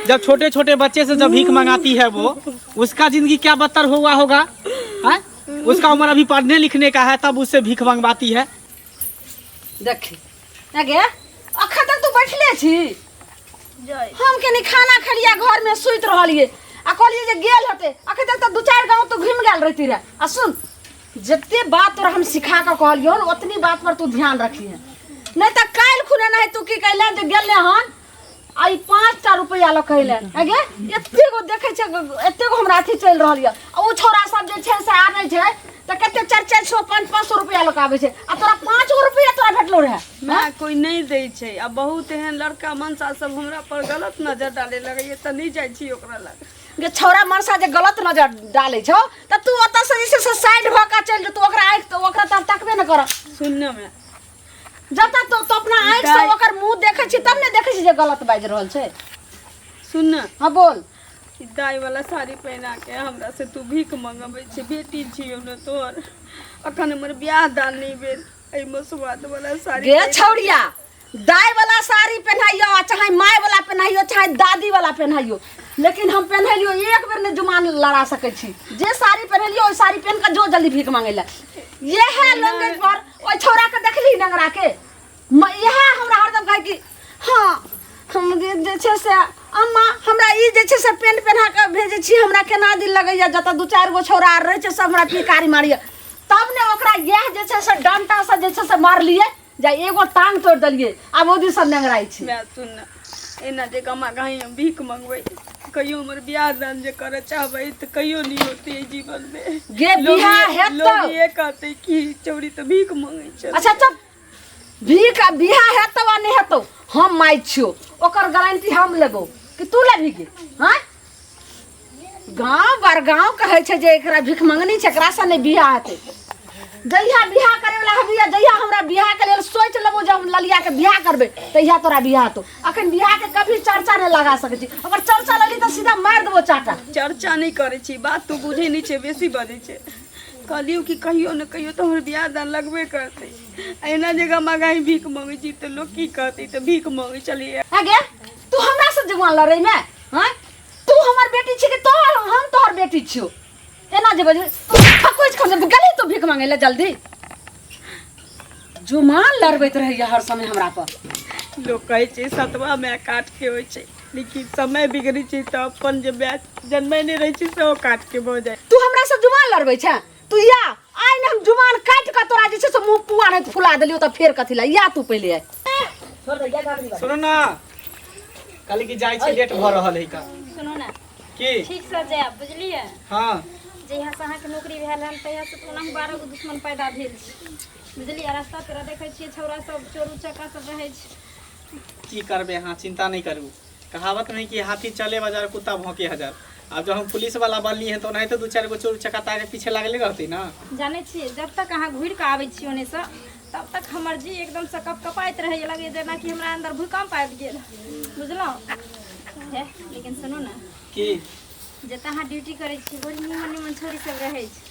जब छोटे छोटे बच्चे से जब भीख मंगाती है वो, उसका जिंदगी क्या बदतर हुआ होगा? हैं? उसका उम्र अभी पढ़ने लिखने का है, तब उससे भीख मंगवाती है। देखी गे, अखन तक तू बैठले छी? हम कनी खाना खेलिया, घर में सुति रहलिए आ कहलिए जे गेल होते। अखन तक तो दू चारि गाँव तो घुमि गेल रहती रहे। आ सुन, जते बात तोरा हम सिखा के कहलियो हन, ओतनी बात पर तू ध्यान रखिहे, नहीं तऽ काल्हि खुने नहीं तू की कैले जे गेले हन आ ई 5टा रुपया लऽ के अयलै। आगे एते गो देखै छै, एते गो हमरा अथी चलि रहल यऽ आ ओ छौड़ा सब जे छै से आबै छै तऽ कते 400-400, 500-500 रुपया लऽ के आबै छै आ तोरा 5 गो रुपया तोरा भेटलो रहै। माय, कोई नहि दै छै आ बहुत एहन लड़का मनसा सब हमरा पर गलत नजर डाले लगैया, तऽ नहि जाइ छी ओकरा लग। जे छौड़ा मनसा जे गलत नजर डालै छौ तऽ तू ओतऽ से जे छै से साइड भऽ कऽ चलि जो। तू ओकरा आँखि तऽ ओकरा तऽ तकबे ने कर। सुन ने माय। जब तक तो अपना आँखि से ओकर मुंह देखै छी तब ने देखै छी जे गलत बाजि रहल छै। सुन ने। हाँ, बोल। ई दाइ वाला साड़ी पहिना के हमरा से तू भीख मंगबै छै? बेटी छियौ ने तोहर, अखन हमर बियाह दान नहि भेल, एहिमे स्वाद वाला साड़ी गे छौड़िया, दाइ वाला साड़ी पहनाइयो आ चाहे माय वाला पहनाइयो, चाहे दादी वाला पहनाइयो, लेकिन हम पहनेलियो एक बेर ने जुमान लड़ा सकै छी। जे साड़ी पहनेलियो, ओहि साड़ी पहन के जो जल्दी भीख मांगे ला। ये है लैंग्वेज पर ओहि छौड़ा के देखली नंगरा के, इएह हमरा हरदम कहै कि हाँ, हम जे जे छै से अम्मा, हमरा ई जे छै से पेंट पहना के भेजै छी, हमरा केना दिल लगैया, जतऽ दू चारि गो छौड़ा आर रहै छै, सब हमरा पिकारी मारैया। तब ने ओकरा इएह जे छै से डंटा से जे छै से मारलियै, जा एगो टांग तोड़ि देलियै। आब ओ दिनसँ नेंगराइ छै। माय, सुन ने, एना जे गमा गाई हम भीख मंगबै, कहियो हमर बियाह दान जे करऽ चाहबै तऽ कहियो नहि होतै एहि जीवनमे। गे, लोग बियाह हेतौ। लोग ये कहतै कि चौरी तऽ भीख मंगै छै। अच्छा चुप, भीख आ बियाह हेतौ आ नहि हेतौ, हम माय छियौ, ओकर गारंटी हम लेबौ कि तू लेबही गे? हाँ, गाँव बड़गाँव कहै छै जे एकरा भीख मंगनी छै, एकरासँ नहि बियाह हेतै। जहिया बियाह करे वाला हेबही आ जहिया हमरा बियाह के लेल सोचि लेबो जे हम ललिया के बियाह करबै, तहिया तोरा बियाह हेतौ। अखन बियाह के कभी चर्चा नहि लगा सकै छी। अगर चर्चा लगली तऽ सीधा मारि देबो चाटा। चर्चा नहि करै छी, बात तू बुझै नहि छै, बेसी बजै छै। कहलियौ कि कहियो ने कहियो तऽ हमर बियाह दान लगबे करतै। आ एना जे गमा गाही भीख मंगै छी तऽ लोक की कहतै, तऽ भीख मंगै छलियै। आगे तू हमरा से जुबान लड़ै में? हाँ, तू हमर बेटी छी कि तोहर? हम तोहर बेटी छियो। एना जे बजबै थकोच खन गेली तू भीख मांगे ले जल्दी। जुमान लड़बैत रहैया हर समय हमरा पर। लोक कहै छै सतवा माय काट के होइ छै, लेकिन समय बिगड़ै छै तऽ अपन जे माय जन्मै नहि रहै छै सेहो काट के भऽ जाइ। तू हमरा से जुमान लड़बै छै? तू या आइ ने, हम जुमान काटि कऽ तोरा जे छै से मुँह पुआ नहि फुला देलियौ तऽ फेर कथी ला? या तू पहिले आइ। सुनो ना, कहली कि जाइ छी, लेट भऽ रहल है का। सुनू ने। की? ठीकसँ जायब, बुझलियै? हाँ। जहियासँ अहाँके नौकरी भेल हन, तहियासँ तऽ ओनाही 12 गो दुश्मन पैदा भेल छै, बुझलियै? रास्ता पेरा देखै छियै, छौड़ा सब चोर उचक्का सब रहै छै। की करबै, अहाँ चिंता नहीं करू। कहावत नहीं कि हाथी चले बाजार, कुत्ता भौंके हजार। आब जब हम पुलिस वाला बनली हैं तो ओनाहिते दू चारि गो चोर उचक्का ताके पीछे लागले रहती ना। जानै छियै, जब तक अहाँ घुरि कऽ आबै छी ओनेसँ, तब तक हमर जी एकदमसँ कपकपाइत रहैए, लगैए जेनाकि हमरा अन्दर भूकम्प आबि गेल, बुझलहुँ हे? लेकिन सुनू ने। की? जतऽ अहाँ ड्यूटी करै छी, बड़ी निमन निमन छोरी सब रहै छै,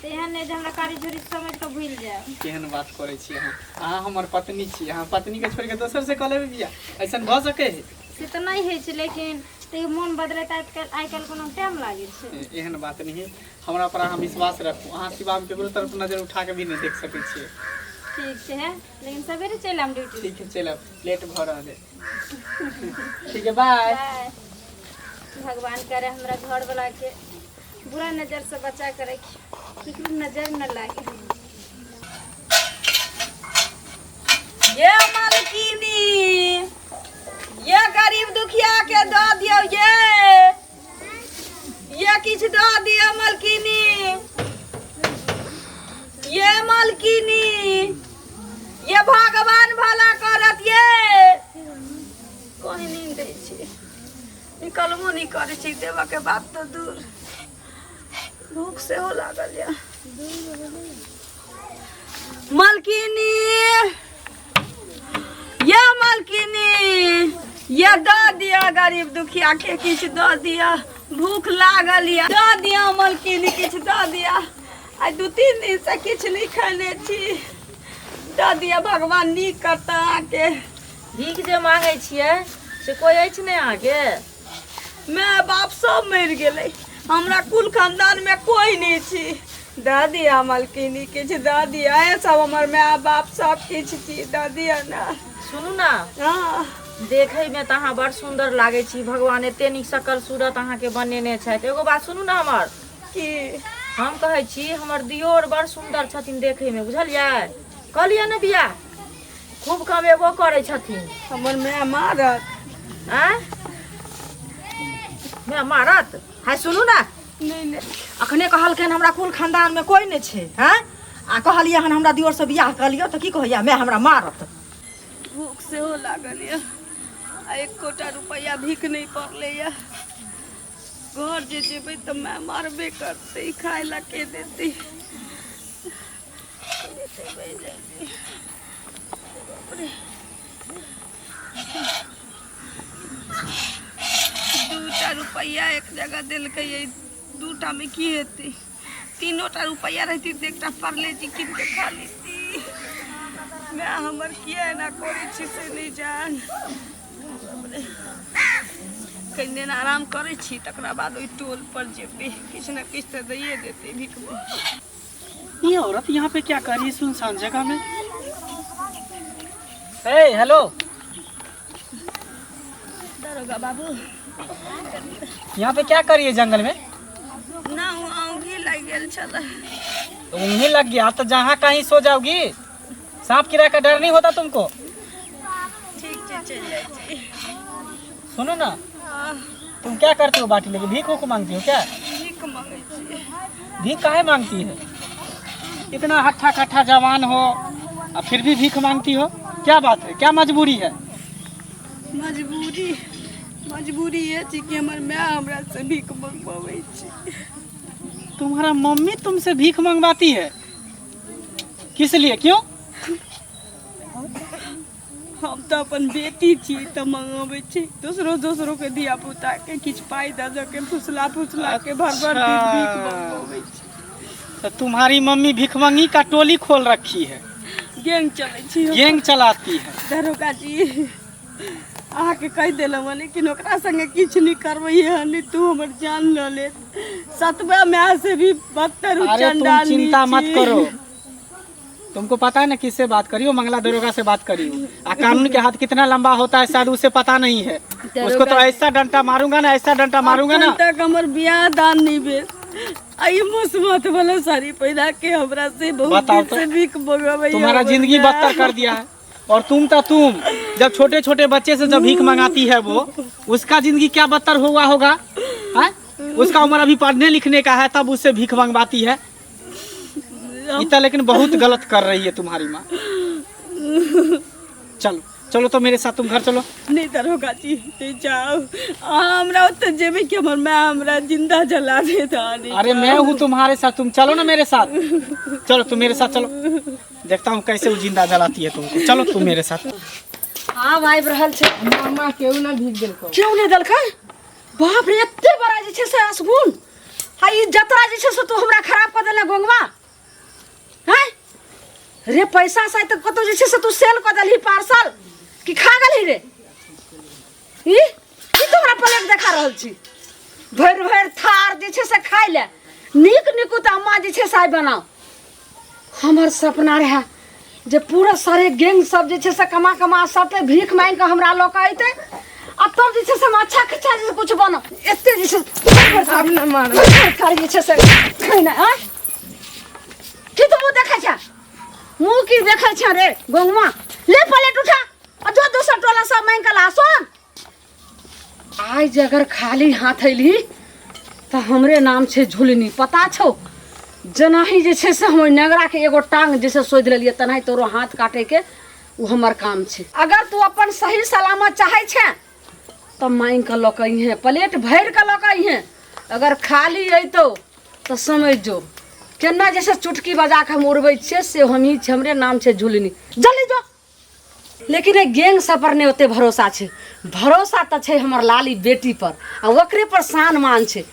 तऽ एहन नहि जे हमरा कारी झोरी समझि कऽ भूलि जायब। केहन बात करै छी अहाँ? अहाँ हमर पत्नी छी। अहाँ पत्नी के छोड़ के दोसर से कऽ लेबै बियाह? ऐसन भऽ सकै है? से तऽ नहि होइ छै, लेकिन तैयो मोन बदलैत आइ काल्हि कोनो टाइम लागै छै। एहन बात नहीं है। हमरा पर अहाँ विश्वास रखू। अहाँ सिवा हम केकरो तरफ नजर उठा के भी नहीं देख सकै छियै। ठीक छै हे, लेकिन सवेरे चलि आयब ड्यूटी। ठीक है, चलब, लेट भऽ रहल है। ठीक है, बाय। बाय। भगवान करे हमरा घर वाला के बुरा नजर से बचा के रखी, केकरो नजर न लागे। ये मालकिनी, ये गरीब दुखिया के दऽ दियौ। ये किछु दऽ दियौ मालकिनी। ये मालकिनी, ये भगवान भला करत। ये कहीं नहीं दै छै, निकलबो नहि करै छै, देबऽ के बात तऽ दूर। भूख सेहो लागल यऽ। मालकिनी, ये मालकिनी, ये दऽ दिअ, गरीब दुखिया के किछु दऽ दिअ, भूख लागल यऽ, दऽ दिअ मालकिनी, किछु दऽ दिअ। आइ 2-3 दिनसँ किछु नहि खेने छी। दऽ दिअ, भगवान नीक करता अहाँके। भीख जे मांगै छियै से कोइ अछि नहि अहाँके? माय बाप सब मरि गेलै हमरा कुल खानदानमे कोइ नहि छी दऽ दिअ मलकिनी किछु दऽ दिअ अहेँ सब हमर माय बाप सब किछु छी दऽ दिअ ने सुनू ने हँ देखैमे तऽ अहाँ बड़ सुन्दर लागै छी भगवान एते नीक शकल सूरत अहाँके बनेने छथि एगो बात सुनू ने हमर की हम कहै छी हमर दियोर बड़ सुन्दर छथिन देखैमे बुझलियै कहलियै ने बियाह खूब कमेबो करै छथिन हमर माय मारत आँय माय मारत हाय सुनू ने नहि नहि अखने कहलखिन हमरा कुल खानदानमे कोइ नहि छै हँ आ कहलियै हन हमरा दियोरसँ बियाह कऽ लिअ तऽ की कहैया माय हमरा मारत भूख सेहो लागल यऽ आ एकोटा रुपैआ भीख नहि पड़लै यऽ घर जे जेबै तऽ माय मारबे करतै खाय लए के देतै दूटा रुपैआ एक जगह देलकै दूटा मे की हेतै तीनोटा रुपैआ रहती तऽ एकटा पार्ले जी कीन के खा लेती माय हमर किया एना करै छै से नहि जान कनि दिन आराम करै छी तकरा बाद ओहि टोल पर जेबै किछु ने किछु तऽ दैए देतै भिखबै ये औरत यहाँ पे क्या कर रही है सुनसान जगह में? ए हेलो दरोगा बाबू यहाँ पे क्या कर रही है जंगल में? ना ओ औंघी लागि गेल छल तो उंगली लग गया तो जहाँ कहीं सो जाओगी, सांप कीड़ा का डर नहीं होता तुमको? ठीक छै चलि जाइ छी सुनो ना, हँ तुम क्या करती हो बाटी लेके? भीख उख मांगती हो क्या? भीख मांगै छी भीख काहे मांगती है? इतना हट्ठा कट्ठा जवान हो और फिर भी भीख मांगती हो, क्या बात है, क्या मजबूरी है? मजबूरी मजबूरी इएह छै कि हमर माय हमरा से भीख मंगबाबै छै तुम्हारा मम्मी तुमसे भीख मंगवाती है, किस लिए, क्यों? हम तऽ अपन बेटी छी तऽ मंगबै छी दोसरो दोसरो के धिया पुता के किछु पाइ दऽ दऽ के फुसला फुसला के भर भर दिन भीख मंगबै छी तो तुम्हारी मम्मी भिखमंगी का टोली खोल रखी है, गैंग चलै छी हम। गैंग चलाती है। दरोगा जी अहाँके कहि देलहुँ हँ लेकिन ओकरा संगे किछु नहि करबै हन नहि तू हमर जान लऽ लेत सतबा माय से भी बदतर उ अरे तुम चंडालनी चिंता मत छी। करो, तुमको पता है ना किससे बात करियो, मंगला दरोगा से बात करियो। आ कानून के हाथ कितना लंबा होता है शायद उसे पता नहीं है। उसको तो ऐसा डंडा मारूंगा ना, ऐसा डंडा मारूंगा ना। अखन तक हमर बियाह दान नहि भेल आ ई मुसमत वाला साड़ी पहिरा के हमरा से बहुत बताओ दिन तो। से भीख मंगबै तुम्हारा जिंदगी बदतर कर दिया है। और तुम तो तुम जब छोटे छोटे बच्चे से जब भीख मंगाती है वो, उसका जिंदगी क्या बदतर हुआ होगा है? उसका उम्र अभी पढ़ने लिखने का है, तब उससे भीख मंगवाती है। इतना लेकिन बहुत गलत कर रही है तुम्हारी माँ। चलो चलो तो मेरे साथ तुम घर चलो। नहीं दरोगा जी नहीं जाओ, अहाँ हमरा ओतऽ जेबै कि हमर माय हमरा जिंदा जला देत। अहाँ नहि अरे मैं हूँ तुम्हारे साथ, तुम चलो ना मेरे साथ, चलो तुम मेरे साथ चलो, देखता हूँ कैसे वो जिंदा जलाती है तुमको। चलो तुम मेरे साथ। आब आबि रहल छै। मामा केहू ना भीख देलकौ। क्यों नहि देलकै? बाप रे, एते बड़ा जे छै से असगुन आ ई जतरा जे छै से तू हमरा खराब कऽ देले गोंगवा। हैं रे, पैसा शायद कतौ जे छै से तू सेल कऽ देलही पार्सल कि खा गेलही रे? ई की तू हमरा प्लेट देखा रहल छी? भरि भरि थार जे छै से खाइ ले नीक निकुत अम्मा जे छै से आइ बनाउ। हमर सपना रहए जे पूरा सारे गैंग सब जे छै से कमा कमा सबके भीख मांगि कऽ हमरा लऽ कऽ अयतै आ तब जे छै से हम अच्छा अच्छा जे कुछ बनब। एते जे छै आब ना मारब। थारी जे छै से खेनाइ। आँय की तू मुँह देखै छै? मुँह की देखै छै रे गोंगमा? ले प्लेट उठा आ जो दोसर टोला सब मांगि कऽ ला। सुन, आइ जे अगर खाली हाथ अयली तऽ हमरे नाम छै झुलनी, पता छौ? जेनाही जे छै से हम ओहि नेंगराके एगो टांग जे छै सोधि लेलियै, तेनाही तोरो हाथ काटैके ओ हमर काम छै। अगर तू अपन सही सलामत चाहै छें तऽ मांगि कऽ लऽ कऽ अइहें, प्लेट भरि कऽ लऽ कऽ अइहें। अगर खाली अयतौ तऽ समझि जो केना जे छै चुटकी बजा कऽ हम उड़बै छियै से हमही छी, हमरे नाम छै झुलनी। जल्दी जो। लेकिन एहि गैंग सब पर नहि ओते भरोसा छै, भरोसा तऽ छै हमर लाली बेटी पर आ ओकरे पर शान मान छै।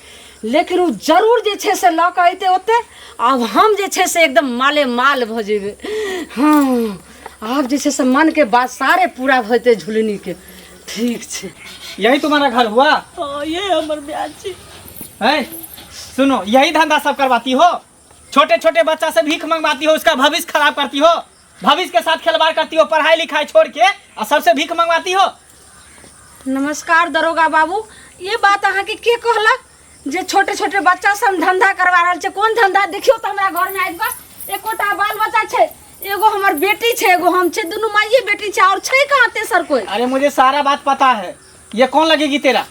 लेकिन ओ जरूर जे छै से लऽ कऽ अयतै ओते, आब हम जे छै से एकदम माले माल भऽ जेबै। हँ, आब जे छै से मनके बात सारे पूरा भऽ जेतै झुलनीके। ठीक छै। यही तुम्हारा घर हुआ? हाँ, ये हमर माय छी। है, सुनो, यही धंधा सब करवाती हो, छोटे छोटे बच्चा से भीख मंगवाती हो, उसका भविष्य खराब करती हो, भविष्य के साथ खिलवाड़ करती हो, पढ़ाई लिखाई छोड़ के और सबसे भीख मंगवाती हो। नमस्कार दरोगा बाबू, ये बात अहाँके के कहलक जे छोटे छोटे बच्चा सब धंधा करवा रहल छै? कोन धंधा? देखियौ तऽ हमरा घरमे आबि कऽ एकोटा बाल बच्चा छै? एगो हमर बेटी छै, एगो हम छै, दुनू माइये बेटी छै, और छै कहाँ तेसर कोइ? अरे मुझे सारा बात पता है, ये कौन लगेगी तेरा?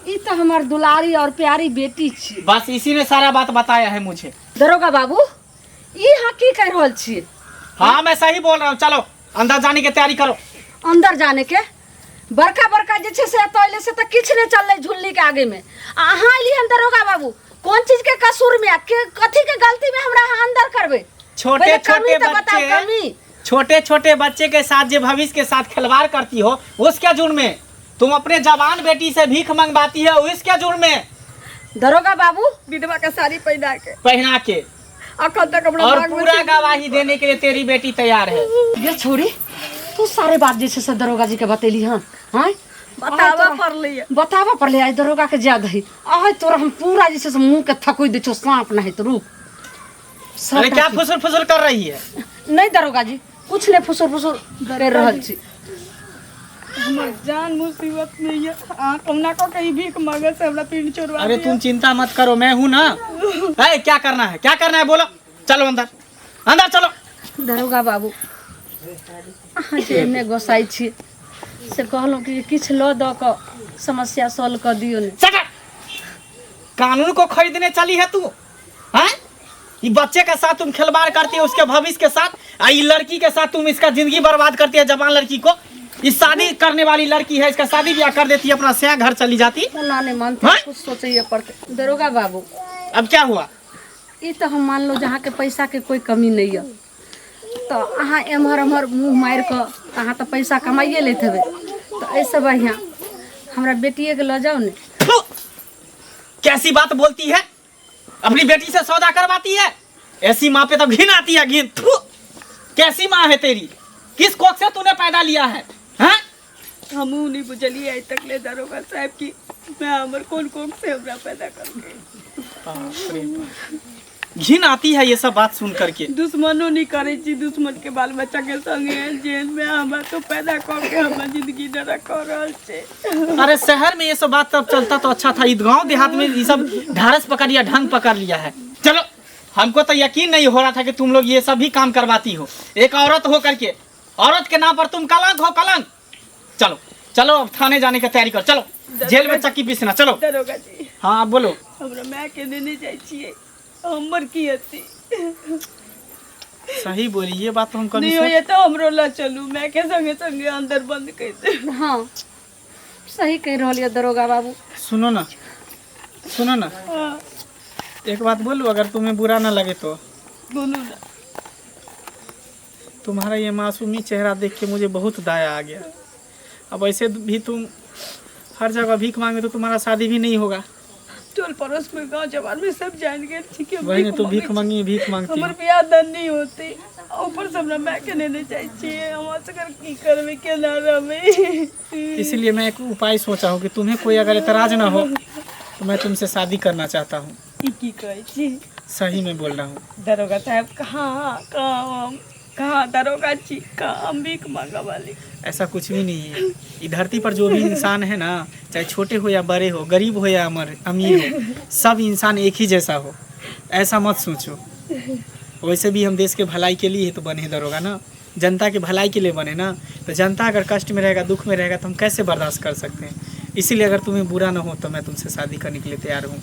ई तऽ हमर दुलारी और प्यारी बेटी छी। बस इसी ने सारा बात बताया है मुझे। दरोगा बाबू, ई अहाँ की कहि रहल छी? हाँ, मैं सही बोल रहा हूँ, चलो अंदर जाने की तैयारी करो। अंदर जाने के? बड़का बड़का जे छै से एतऽ अयलै से तऽ किछु नहि चललै झुल्ली के आगे में, आ अहाँ एलियै हन दरोगा बाबू कोन चीज के कसूर में आ के कथी के गलती में हमरा अहाँ अंदर करबै? छोटे पहिले कमी छोटे तऽ बताउ, बच्चे कमी। छोटे छोटे बच्चे के साथ जे भविष्य के साथ खिलवाड़ करती हो उसके जुर्म में, तुम अपने जवान बेटी से भीख मंगवाती है उसके जुर्म में। दरोगा बाबू, विधवा के साड़ी पहिना के, पहना के अखन तक हमरा और मांग में पूरा सिन्दूर गवाही देने के लिए तेरी बेटी तैयार है। ये छोरी, तू सारे बात जे छै से दरोगा जी के बतेली हन? हाँ, बताबऽ पड़लै। बताबऽ पड़लै। आइ दरोगा के जा दही, आइ तोरा हम पूरा जे छै से मुँह के थकुइ दै छौ साँप नाहित, रुक। अरे क्या फुसुर फुसुर कर रही है? नहि दरोगा जी, कुछ नहि फुसुर फुसुर कर रहल छी। हमर जान मुसीबत में ये, अहाँ कहुना कऽ के ई भीख मांगे से हमरा पिंड चोरवा अरे दिअ। तुम चिंता मत करो, मैं हूँ ना। है, क्या करना है, क्या करना है बोलो, चलो अंदर, अंदर चलो। दरोगा बाबू, अहाँ जे एने गोसाइ छी से कहलहुँ कि किछु लऽ दऽ कऽ समस्या सॉल्व कऽ दियौ ने। चटा कानून को खरीदने चली है तू? हैं, ये बच्चे के साथ तुम खिलवाड़ करती है उसके भविष्य के साथ, आ ये लड़की के साथ तुम इसका जिंदगी बर्बाद करती है। जवान लड़की को, ये शादी करने वाली लड़की है, इसका शादी ब्याह कर देती है, अपना सया घर चली जाती। कोना नहि मानतै? हाँ? कुछ सोचैए पड़तै दरोगा बाबू। अब क्या हुआ? ई तऽ हम मानलहुँ जे अहाँके पैसाके कोइ कमी नहि यऽ, तऽ अहाँ एम्हर एम्हर मुँह मारि कऽ अहाँ तऽ पैसा कमाइए लैत हेबै, तऽ एहिसँ बढ़िआँ हमरा बेटिएके लऽ जाउ ने। फु! कैसी बात बोलती है, अपनी बेटी से सौदा करवाती है। ऐसी माँ पे तो घिन आती है, घिन। थू! कैसी माँ है तेरी, किस कोख से तूने पैदा लिया है, हैं? हमहूँ नहि बुझलियै आइ तक ले दरोगा साहब की मैं हमर कोन कोन से हमरा पैदा करके। बाप रे बाप। घिन आती है ये सब बात सुन करके। दुश्मनो नहीं करै छी दुश्मन के बाल बच्चा के संगे जेहन में हमरा तो पैदा कऽ के हमर जिंदगी नरक कऽ रहल छै। अरे शहर में ये सब बात तब चलता तो अच्छा था, गांव देहात में ये सब ढारस पकड़ लिया, ढंग पकड़ लिया है। चलो, हमको तो यकीन नहीं हो रहा था कि तुम लोग ये सब भी काम करवाती हो। एक औरत हो करके, औरत के नाम पर तुम कलंक हो, कलंक। चलो चलो, अब थाने जाने की तैयारी करो, चलो जेल में चक्की पीसना, चलो। दरोगा जी। हाँ, आप बोलो। हमरा माय के नेने जाइ छियै, हमर की हेतै? सही बोली, ये बात तो हम कभी नहीं होइए तऽ हमरो लऽ चलू, माय के संगे संगे अंदर बंद करि देब। हाँ, सही कहि रहल यऽ दरोगा बाबू। सुनो ना, सुनो ना। हाँ। एक बात बोलूं, अगर तुम्हें बुरा ना लगे तो? बोलू ना। तुम्हारा ये मासूमी चेहरा देख के मुझे बहुत दया आ गया। अब ऐसे भी तुम हर जगह भीख मांगे तो तुम्हारा शादी भी नहीं होगा। टोल पड़ोस में गांव जवान में सब जान गेल छी कि हम वही ने, तो मांगै भीख छी। मांगी, भीख मांगती हमर हो। बियाह दान नहीं होते, ऊपर से हमरा माय के नेने जाइ छियै, हम असगर की करबै, केना रहबै? इसीलिए मैं एक उपाय सोचा हूँ कि तुम्हें कोई अगर एतराज ना हो तो मैं तुमसे शादी करना चाहता हूँ। ई की कहै छी? सही में बोल रहा हूँ। दरोगा साहब, कहाँ कहाँ हम, कहाँ दरोगा छी, कहाँ हम भीख मांगऽ वाली? ऐसा कुछ भी नहीं है। ये धरती पर जो भी इंसान है ना, चाहे छोटे हो या बड़े हो, गरीब हो या अमर अमीर हो, सब इंसान एक ही जैसा हो, ऐसा मत सोचो। वैसे भी हम देश के भलाई के लिए ही तो बने दरोगा ना, जनता के भलाई के लिए बने ना। तो जनता अगर कष्ट में रहेगा, दुख में रहेगा, तो हम कैसे बर्दाश्त कर सकते हैं? इसीलिए अगर तुम्हें बुरा ना हो तो मैं तुमसे शादी करने के लिए तैयार हूँ।